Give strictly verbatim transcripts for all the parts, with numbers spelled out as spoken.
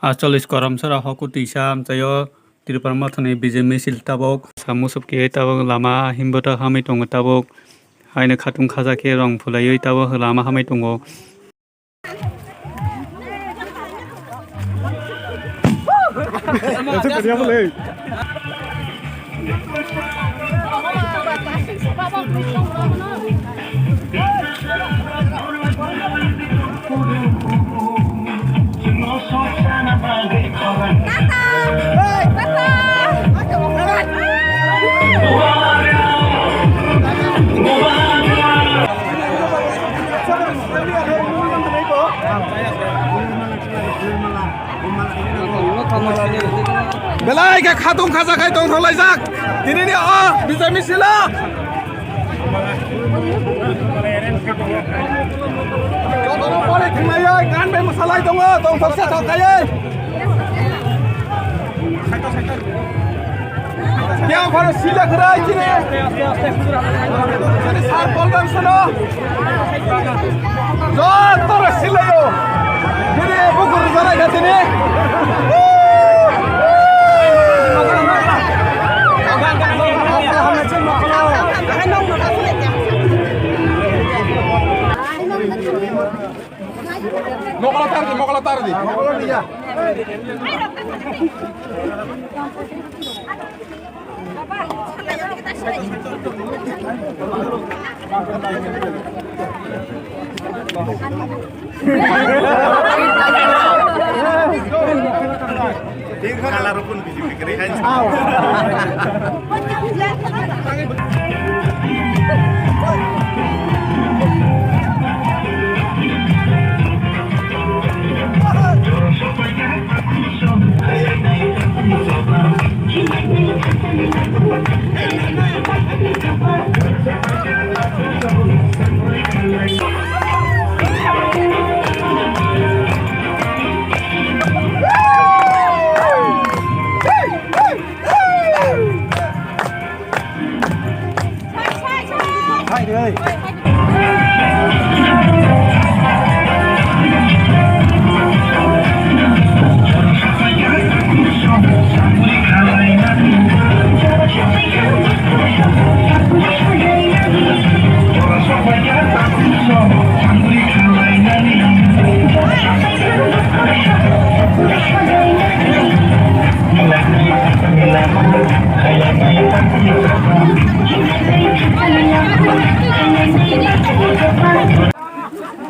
Astolis Koramsora hoku twisa amchaio Tripura Mothani Bijay Misil tabuk sa musuk khe tabuk lama himbo ta hamwi tongo tabuk haino khatung khaja khe rong phulaiwi tabuk lama hamwi tongo. Belai khe khatung khaja khai tongthok laijak. Tini ni o Bijay Misil o jotono pore thwnglaiwi gan bai mwsalai tongo, tongthoksa thokkhaiwi. Yang phano sila khwrai chini. Chini sar Polgang sono. Joto rok silaio. Chini bukur rwjanai kha chini. Mokolo tardi, mokolo tardi. Kalar rukun bisi bikri kan.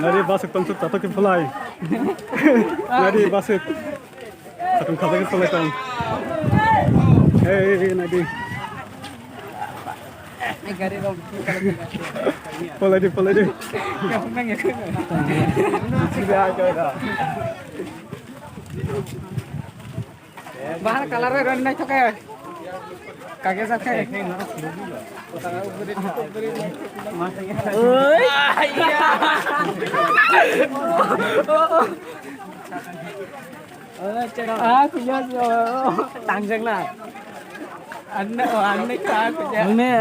Nari basuk tong suk tato ki phalai. Nari basuk. Satung khajak phalai tong. Hey, nadi. Phalai di, phalai di. Bahar kalar roi roi naithoke. Kage sakhe. Oi. Ah, kuya so. Tangjak na. Anne, oh, anne ka kuya. Anne.